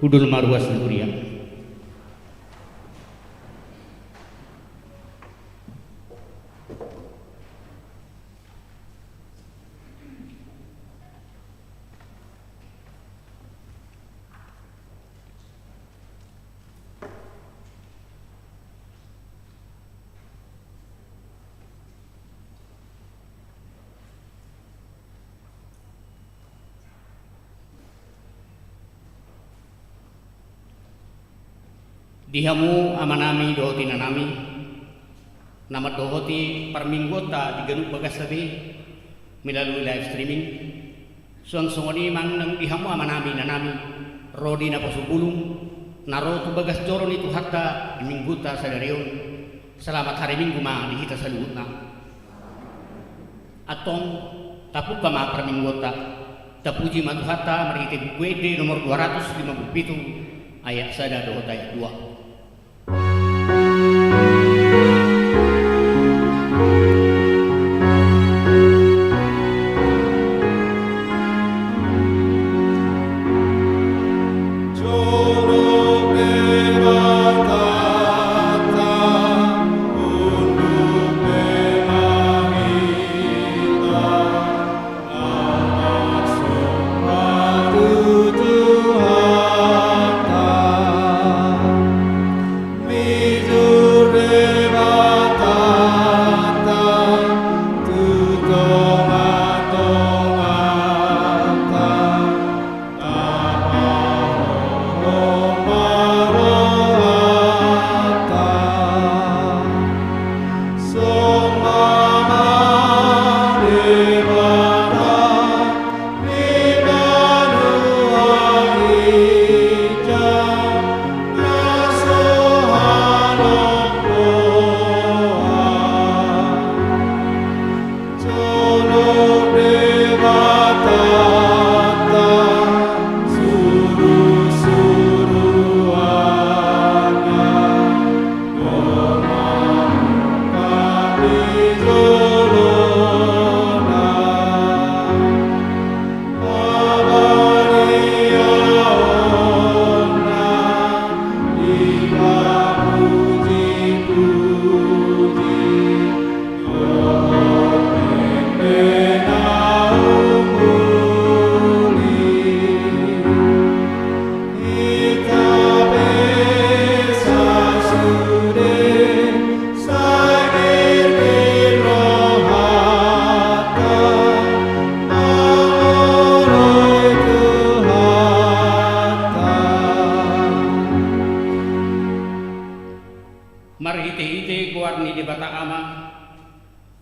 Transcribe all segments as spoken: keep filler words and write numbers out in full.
Hundul ma ruas ni huria. Di hamu amanami dohot inanami, na mandohoti parmingguonta di ganup bagasta be melalui live streaming. Suang songon i ma nang di hamu amanami inanami, ro di naposobulung, na ro tu bagas joro ni Tuhanta di minggunta sadari on. Selamat hari Minggu ma di hita saluhutna. Antong, tapungka ma parmingguonta. Tapuji ma Tuhanta marhite Buku Ende nomor dua ratus lima puluh pitu, ayat sada dohot ayat dua. Marhitehite goar ni Debata Ama,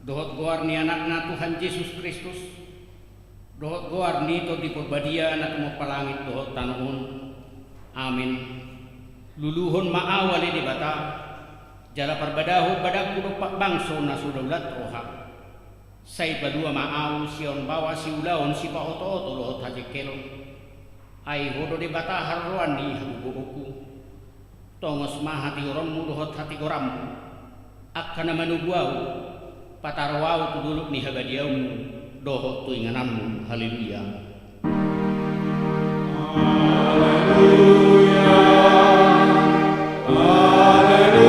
dohot goar ni Anakna Tuhan Jesus Kristus, dohot goar ni Tondi Porbadia na tumompa langit dohot tano on. Amen. Luluhon ma ahu ale Debata, jala parbadahon badanku dompak bangso na so daulat roha. Sai palua ma ahu sian baoa siulaon, sipaotooto dohot hajengkelon. Ai Ho do Debata haroroan ni hagogoonku. Tongos ma hatigoronmu dohot hatigoranmu, angka na manogu ahu, pataro ahu tu dolok ni habadiaonmu dohot tu ingananmu. Haleluya. Haleluya. Haleluya.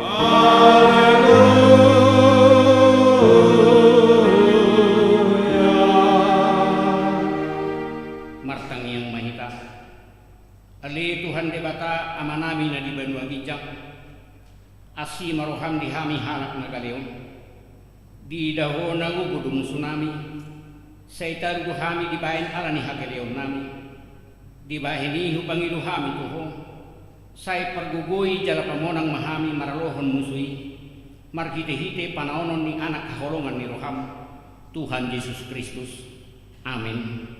Haleluya. Martangiang ma hita. Ale Tuhan Debata Amanami na di banua ginjang, asi ma roham di hami halak na gale on. Diida Ho na gogo do musunami, sai talu do hami dibahen ala ni hagaleonnami. Dibahen i hupangido hami tu Ho, sai pargogoi jala pamonang ma hami maralohon musu i, marhitehite panaonon ni Anak haholongan ni roham, Tuhan Jesus Kristus. Amen.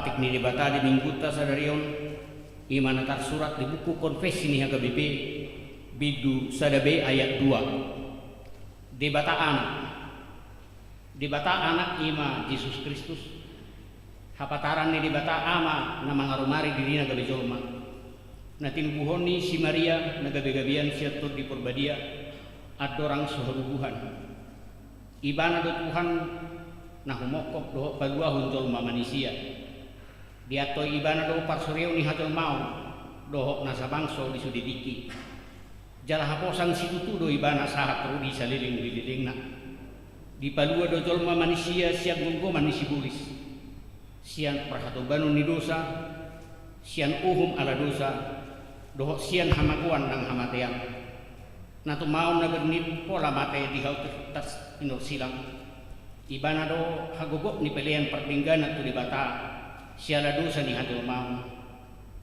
Patik ni Debata di Minggunta sadari on, i ma na tarsurat di buku Konfessi ni H K B P, bindu sada B ayat dua. Debata Anak. Debata Anak i ma Jesus Kristus, hapataran ni Debata Ama na mangarumari dirina gabe jolma, na tinubuhon ni si Maria na gabe gabean sian Tondi Porbadia, andorang so habubuhan. Ibana do Tuhan na humongkop dohot paluahon jolma manisia. Diantoi Ibana do parsoreon ni hajolmaon dohot nasa bangso di sude tingki. Jala haposang situtu do Ibana sahat ro di saleleng ni lelengna. Dipalua do jolma manisia sian gomgoman ni sibolis, sian parhatobanon ni dosa, sian uhum ala dosa, dohot sian hamagoan nang hamatean. Na tumaon na bernit pola mate di hau tas pinorsilang. Ibana do hagogok ni pelean pardengganan tu Debata siala dosa ni hajolmaon.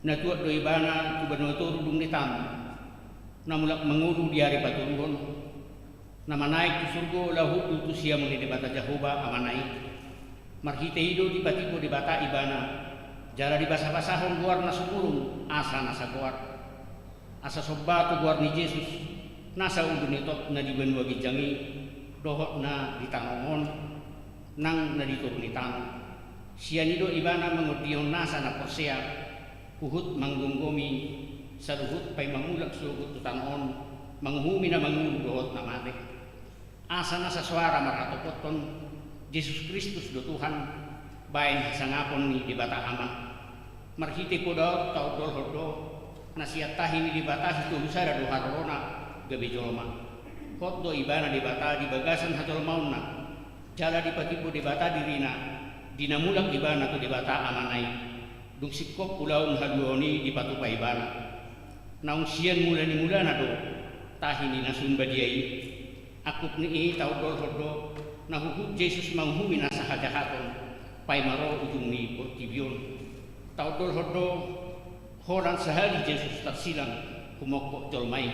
Na tuat do Ibana tu banua toru dung ni tano, na mulak mangolu di ari patoruhon, na manaek tu surgo laho hundul tu siamun ni Debata Jahowa Amana i. Marhite i do dipatimbo Debata Ibana, jala dibasabasahon goarna sumurung asa na sagoar. Asa somba tu goar ni Jesus, nasa ulu ni tot na di banua ginjang i, dohot na di tano on, nang na di toru ni tano. Sian i do Ibana mangondihon nasa na porsea, huhut manggomgomi saluhut paima mulak sogot tu tano on, manguhumi na mangolu dohot na mate. Asa nasa soara marhatopothon, Jesus Kristus do Tuhan, baen hasangapon ni Debata Ama. Marhite poda on taondolhon do, na sian tahi ni Debata sitolu sada do harorona, gabe jolma. Hot do Ibana Debata di bagasan hajolmaonna, jala dipatimbo Debata dirina, di na mulak Ibana tu Debata Amana i. Dung singkop ulaon haluaon i dipatupa Ibana. Naung sian mula ni mulana do, tahi ni na sun badia i. Angkup ni i taondolhon do, na huhut Jesus manguhumi nasa hajahaton, paima ro ujung ni portibi on. Taondolhon do, holan sahali Jesus tarsilang, humongkop jolma i.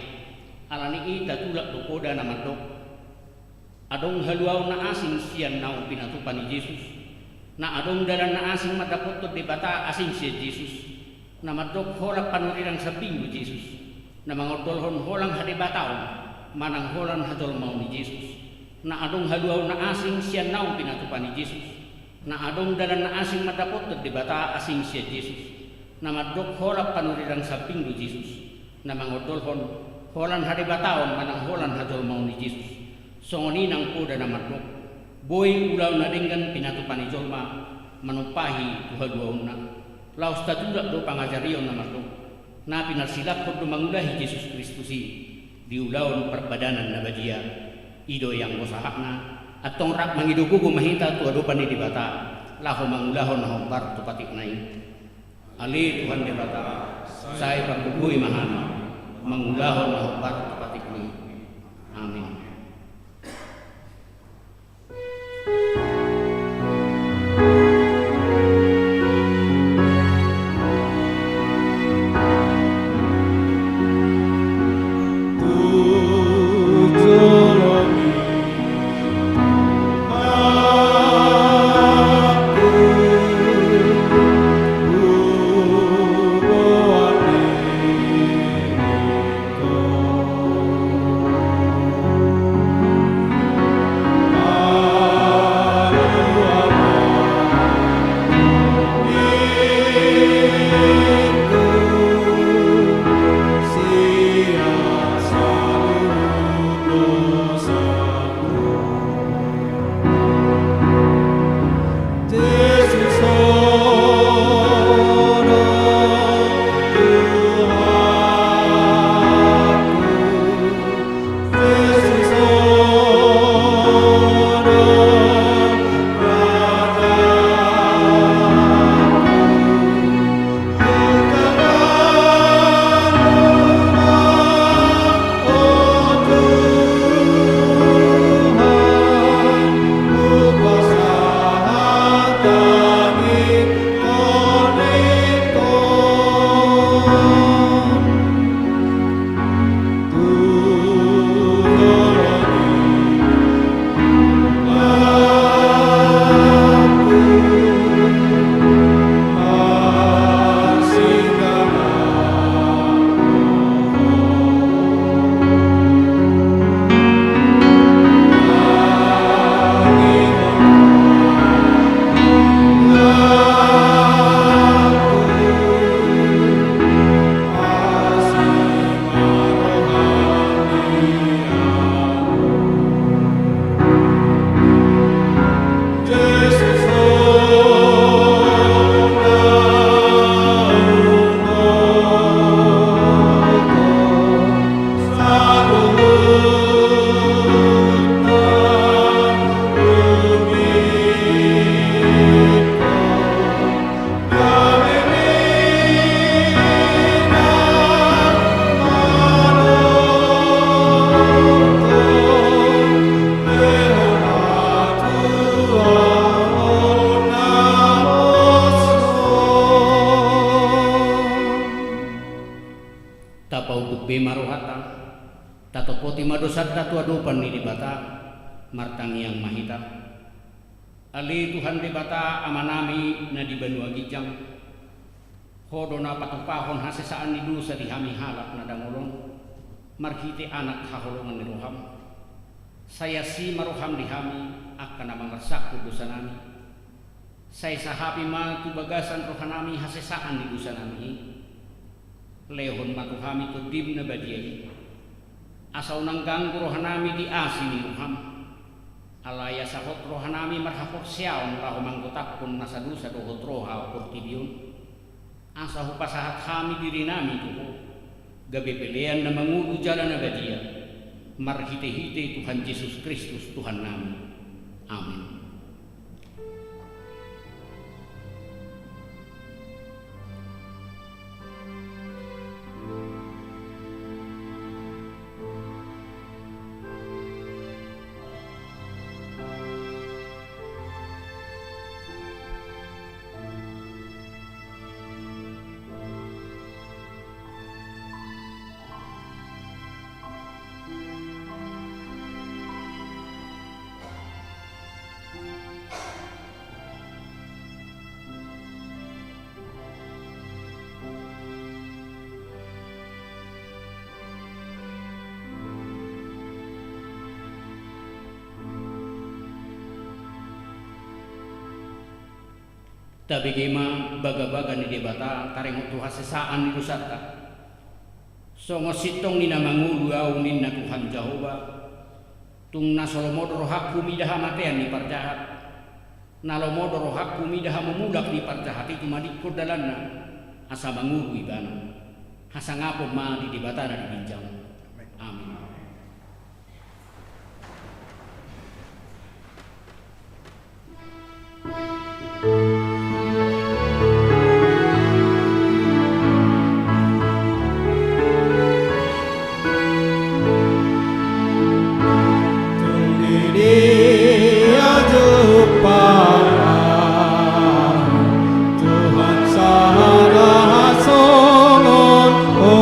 Ala ni i tatulak do poda na mandok. Adong haluaon na asing sian naung pinatupa ni Jesus. Na adong dalan na asing mandapothon Debata asing sian Jesus. Na mandok holan panurirang sambing do Jesus. Na mangondolhon holan hadebataon, manang holan hajolmaon ni Jesus. Na adong haluaon na asing sian naung pinatupa ni Jesus. Na adong dalan na asing mandapothon Debata asing sian Jesus. Na mandok holan panurirang sambing do Jesus. Na mangondolhon holan hadebataon manang holan hajolmaon ni Jesus. Songon i nang poda na mandok. Boi ulaon na denggan pinatupa ni jolma, manumpahi tu haluaonna. Laos tatulak do pangajarion na mandok. Na pinarsilakhon do mangulahi Jesus Kristus i, di ulaon parbadanan na badia. I do i anggo sahatna, antong rap mangido gogo ma hita tu adopan ni Debata, laho mangulahon na hombar tu patikna i. Ale Tuhan Debata, sai panggohi ma hami, mangulahon na hombar tu patikmi. Amin. dosanta tu adopan ni Debata, martangiang ma hita. Ale Tuhan Debata Amanami na di banua ginjang, Ho do na patupahon hasesaan ni dosa di hami halak na dangol on, marhite Anak haholongan ni roham. Sai asi ma roham di hami, angka na mangarsangkut dosanami. Sai sahapi ma tu bagasan rohanami hasesaan ni dosanami i. Lehon ma tu hami Tondim na badia i, asa unang ganggu rohanami di asi ni roham. Alai asa hot rohanami marhaporseaon laho manggotangkon nasa dosa dohot roha portibi on, asa hupasahat hami dirinami tu Ho, gabe pelean na mangolu jala na badia, marhitehite Tuhan Jesus Kristus Tuhannami. Amin. Tabege ma bagabaga ni Debata taringot tu hasesaan ni dosanta. Songon sintong ni na mangolu ahu, ninna Tuhan Jahowa, tung na so lomo do rohangku mida hamatean ni parjahat, na lomo do rohangku mida hamumulak ni parjahat i tumadingkon dalanna, asa mangolu ibana. Hasangapon ma di Debata na di ginjang. Amin. Tuhan sada songon Ho,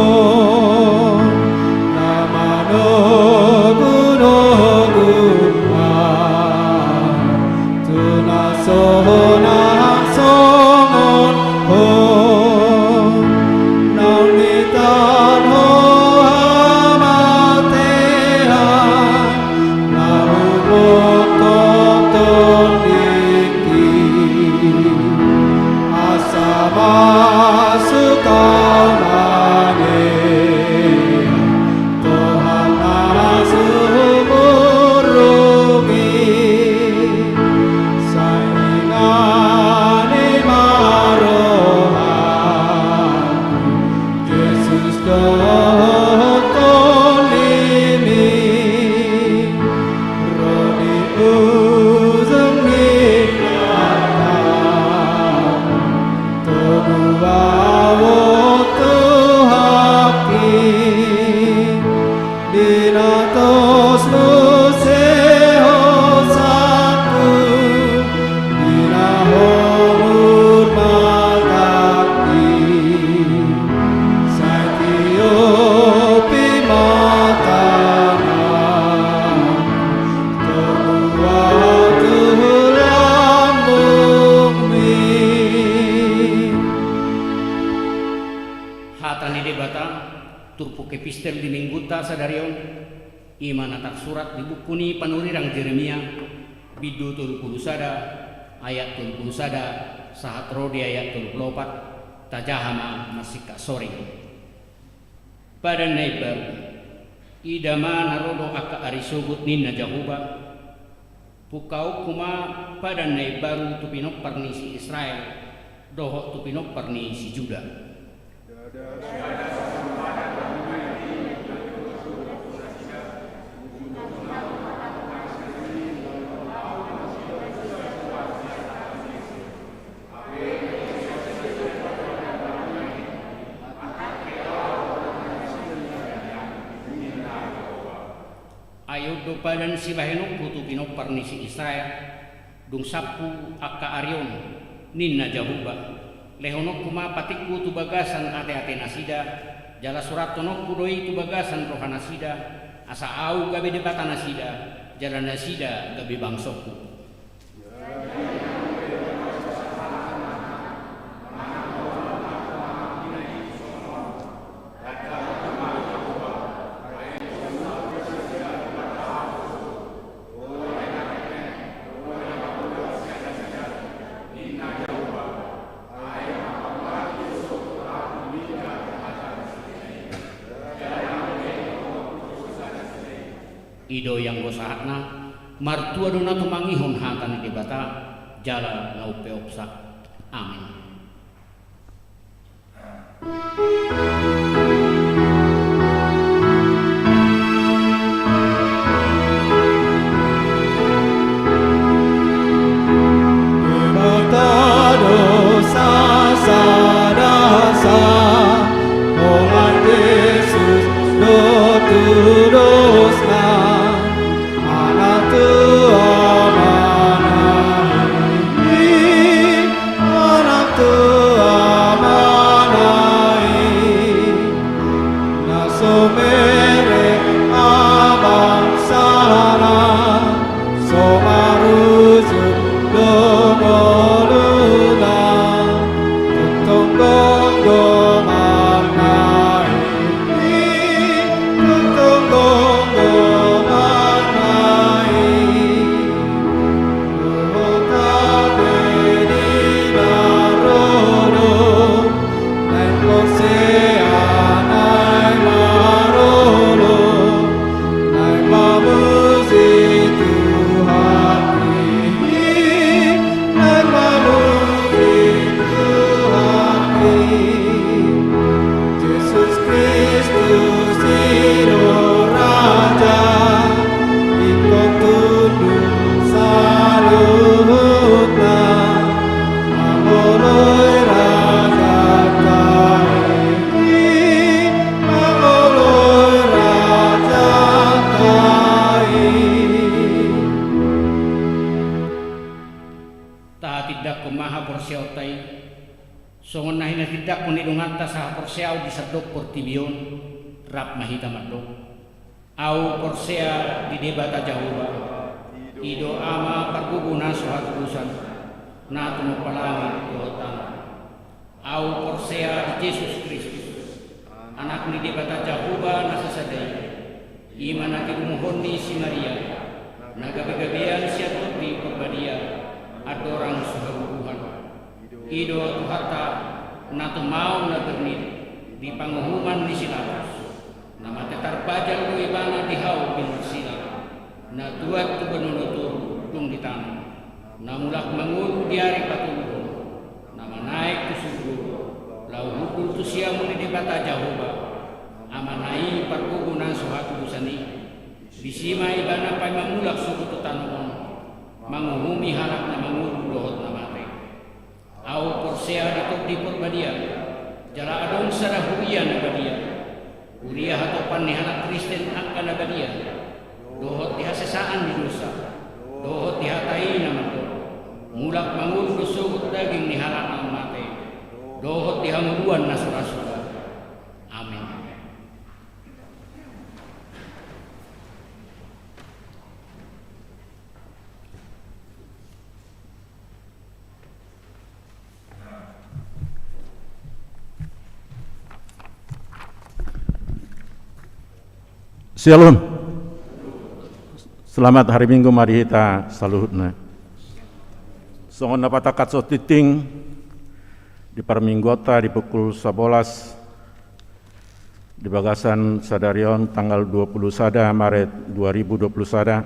na manogunogu ma tu na sonang songon Ho, naung ditan Ho hamatean, na humophop Tondim i, asa masuk Ho ma nian, Tuhan, na sumurung i. Sai ingani ma rohangku, Jesus dohot Tondim i, ro di ujung ni hatangku, togu ahu tu haki, di na tos muse hosangku, di na homur ma tangki, sai tiopi ma tangan, togu ahu tu lambungmi. Hata ni Debata, turpuk epistel di Minggunta sadari on, i ma na tarsurat di buku ni panurirang Jeremia, bindu tolu pulu sada, ayat tolu pulu sada, sahat ro di ayat tolu pulu opat. Tajaha ma mansingkat soring. Padan na imbaru. Ida ma, na ro do angka ari sogot, ninna Jahowa. Pungkaonku ma padan na imbaru tu pinompar ni si Israel dohot tu pinompar ni si Juda. Ai on do padan sibahenonku tu pinompar ni si Israel, dung sampu angka ari on, ninna Jahowa. Lehononku ma patikku tu bagasan ateatenasida, jala surathononku do i tu bagasan rohanasida, Asa ahu gabe Debata nasida, jala nasida gabe bangsongku. I do ianggo sahatna, martua do na tumangihon hata ni Debata, jala na umpeopsa. Amin. Debata do sasada sa, Tuhan Jesus do tulus na, Anak tu Amana i, Anak tu Amana i, na so mereng abangsana, so marujung do ngoluna, tongtong gomgomanna i, tongtong gomgomanna i. Dohot ate di na ro do, naeng porsea, naeng marolop, naeng mamuji Tuhan i, naeng mamuji Tuhan i. Jesus Kristus i do Raja, ingkon tunduk saluhutna, mangoloi rajanta i, mangoloi rajanta i. Tahatindangkon ma haporseaonta i, songon na hinatindangkon ni donganta sahaporseaon di sandok portibi on. Rap ma hita mandok. Ahu porsea di Debata Jahowa, i do Ama pargogo na so hatudosan, na tumompa langit dohot tano. Ahu porsea di Jesus Kristus, Anak ni Debata Jahowa na sasada i, i ma na tinumuhon ni si Maria, na gabegabean sian Tondi Parbadia, andorang so habubuhan. I do Tuhanta, na tumaon na bernit di panguhuman ni si Pilatus, na mate tarbajal do ibana di hau pinarsilang, na tuat tu banua na toru dung ditanom, na mulak mangolu di ari patoluhon, na manaek tu surgo, laho hundul tu siamun ni Debata Jahowa, Amana i pargogo na so hatudosan i. Disi ma ibana paima mulak sogot tu tano on, manguhumi halak na mangolu dohot na mate. Ahu porsea di Tondi Parbadia, jala adong sada huria na badia, huria hatopan ni halak Kristen angka na badia, dohot di hasesaan ni dosa, dohot di hata i na mandok, mulak mangolu do sogot daging ni halak na mate, dohot di hangoluan na so ra suda. Amin. Syalom. Selamat hari Minggu ma di hita saluhutna. Songon na patangkas tingting di parmingguonta di pukul sabolas, di bagasan sadari on tanggal dua puluh sada Maret dua ribu dua puluh sada,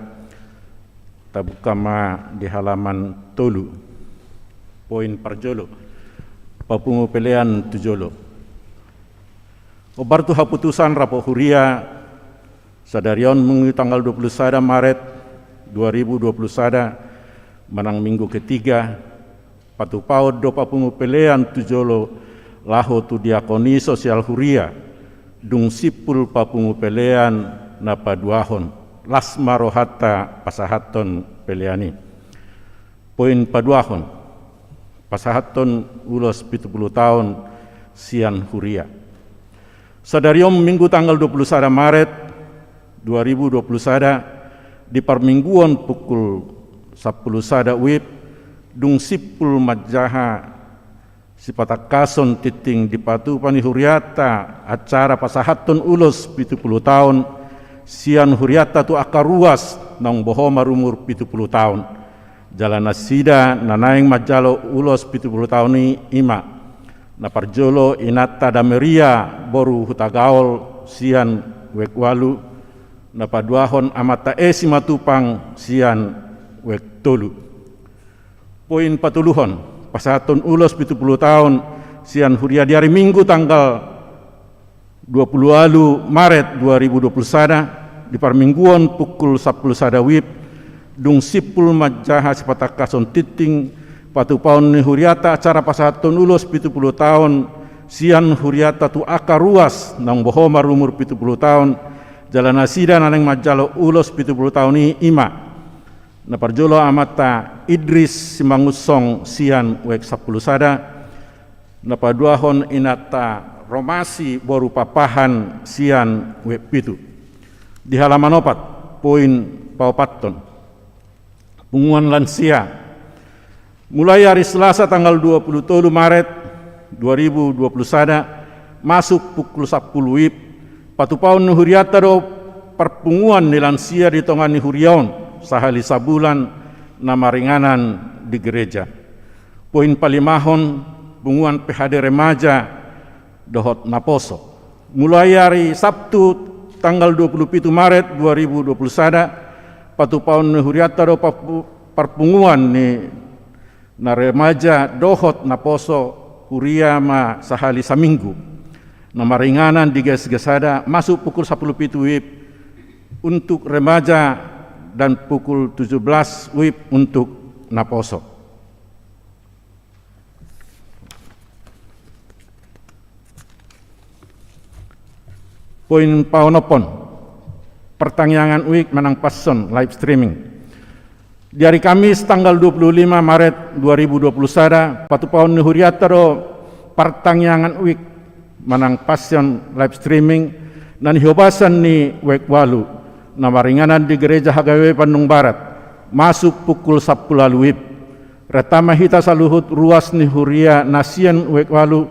tabuka ma di halaman tolu, poin parjolo, papungu pelean tu jolo. Hombar tu haputusan rapo huria, sadari on Minggu tanggal dua puluh sada Maret dua ribu dua puluh sada, manang minggu ketiga, patupaon do papungu pelean tu jolo laho tu diakonis sosial huria, dung simpul papungu pelean na paduahon, las ma rohanta pasahathon pelean i. Poin paduahon, pasahathon ulos pitu pulu taon sian huria. Sadari on Minggu tanggal dua puluh sada Maret, dua ribu dua puluh sada, di parmingguon pukul sampulu sada wib, dung simpul manjaha sipatangkason tintin dipatupa ni hurianta acara pasahathon ulos pitu pulu taon sian hurianta tu angka ruas naung bohoma rumur pitu pulu taon. Jala nasida na naeng manjalo ulos pitu pulu taon i, i ma: na parjolo inanta Dameria boru Hutagaol sian web walu, na paduahon amanta E Simatupang sian web tolu. Poin patoluhon, pasahathon ulos pitu pulu taon sian huria di ari Minggu tanggal dua pulu ualu Maret dua ribu dua pulu sada, di parmingguon pukul sampulu sada wib, dung simpul manjaha sipatangkason tintin patupaon ni hurianta acara pasahathon ulos pitu pulu taon sian hurianta tu angka ruas naung bohoma rumur pitu pulu taon, jala nasida na naeng manjalo ulos pitu pulu taon i, i ma: na parjolo amanta Idris Simangunsong sian web sampulu sada, na paduahon inanta Romasi boru Papahan sian web pitu. Di halaman opat, poin paopathon, punguan lansia. Mulai ari Selasa tanggal dua pulu tolu Maret dua ribu dua pulu sada, masuk pukul sampulu wib, patupaon ni hurianta do parpunguan ni lansia di tonga ni huria on, sahali sabulan, na maringanan di gereja. Poin palimahon, punguan P H D remaja dohot naposo. Mulai ari Sabtu tanggal dua pulu pitu Maret dua ribu dua pulu sada, patupaon ni hurianta do papu-, parpunguan ni na remaja dohot naposo huria ma sahali saminggu, na maringanan di Gas-Gasada, masuk pukul sampulu pitu wib untuk remaja dan pukul tujuh belas wib untuk naposo. Poin paonomhon, partangiangan wib manang Passion live streaming. Di ari Kamis tanggal dua pulu lima Maret dua ribu dua pulu sada, patupaon ni hurianta do partangiangan wib manang Passion live streaming na nihobasan ni web walu, na maringanan di Gereja H K B P Bandung Barat, masuk pukul sampulu ualu wib. Renta ma hita saluhut ruas ni huria na sian web walu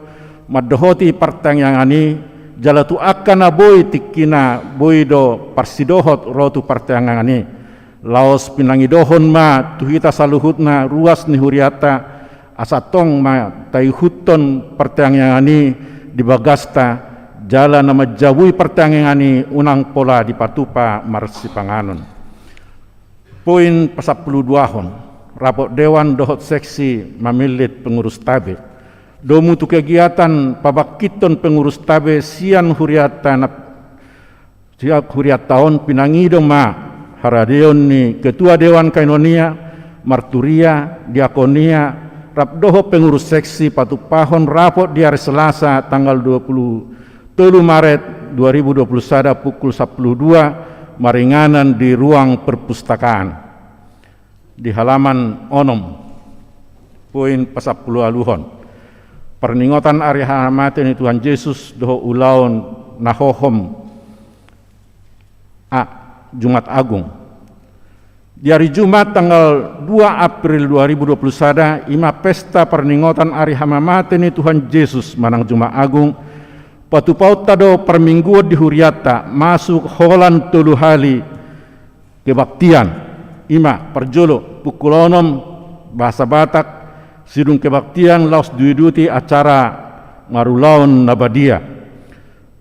mandohoti partangiangan i, jala tu angka na boi tingkina boi do parsidohot ro tu partangiangan i, laos pinangidohon ma tu hita saluhutna ruas ni hurianta, asa tong ma taihuthon partangiangan i di bagasta, jala na manjabui partangiangan i unang pola dipatupa marsipanganon. Poin pasampulu duahon, rapot dewan dohot seksi mamillit pengurus tabe. Domu tu kegiatan pabangkithon pengurus tabe sian hurianta na, sian hurianta on, pinangido ma haradeon ni Ketua Dewan Koinonia, marturia, diakonia, rap dohot pengurus seksi patupahon rapot di ari Selasa tanggal dua pulu tolu Maret dua ribu dua pulu sada pukul sampulu dua, maringanan di ruang perpustakaan. Di halaman onom, poin pasampulu ualuhon, parningotan ari hamate ni Tuhan Jesus dohot ulaon na hohom, a, Jumat Agung. Di ari Jumat tanggal dua April dua ribu dua pulu sada, i ma pesta parningotan ari hamamate ni Tuhan Jesus manang Jumat Agung, patupaonta do parmingguon di hurianta, masuk holan tolu hali kebaktian. I ma, parjolo, pukul onom, bahasa Batak, sidung kebaktian laos diuduti acara marulaon na badia.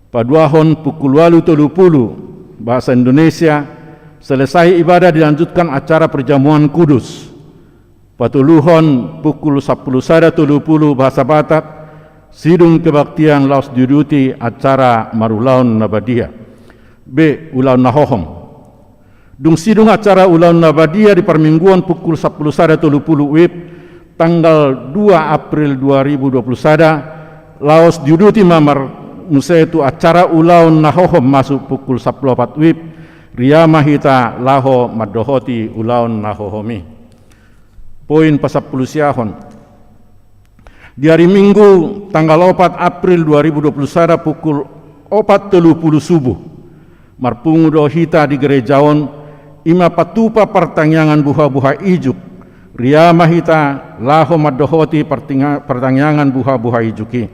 Paduahon pukul ualu tolu pulu, bahasa Indonesia, selesai ibadah dilanjutkan acara perjamuan kudus. Patoluhon pukul sampulu sada tolu pulu, bahasa Batak, sidung kebaktian laos diuduti acara marulaon na badia. B, ulaon na hohom. Dung sidung acara ulaon na badia di parmingguon pukul sampulu sada tolu pulu wib, tanggal dua April dua ribu dua pulu sada, laos diuduti ma mar-, muse tu acara ulaon na hohom masuk pukul sampulu opat wib, ria ma hita laho mandohoti ulaon na hohom i. Poin pasampulu siahon. Di ari Minggu tanggal opat April dua ribu dua pulu sada pukul opat tolu pulu subuh, Marpungu do hita di gereja on, i ma patupa partangiangan buha-buha ijuk. Ria ma hita laho mandohoti partinga-, partangiangan buha-buha ijuk i.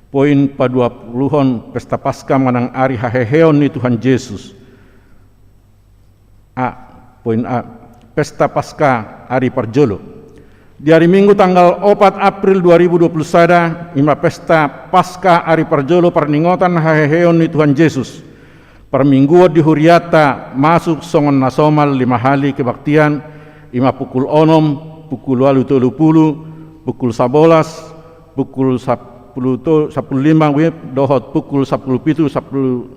Poin paduapuluhon, Pesta Paska manang ari haheheon ni Tuhan Jesus. A, poin A, Pesta Paska ari parjolo. Di ari Minggu tanggal opat April dua ribu dua puluh sada, i ma Pesta Paska ari parjolo parningotan haheheon ni Tuhan Jesus. Parmingguon di hurianta masuk songon na somal lima hali kebaktian, i ma pukul onom, pukul ualu tolu pulu, pukul sabolas, pukul sapulu to-, sapulu lima WIB, dohot pukul sapulu pitu, sapulu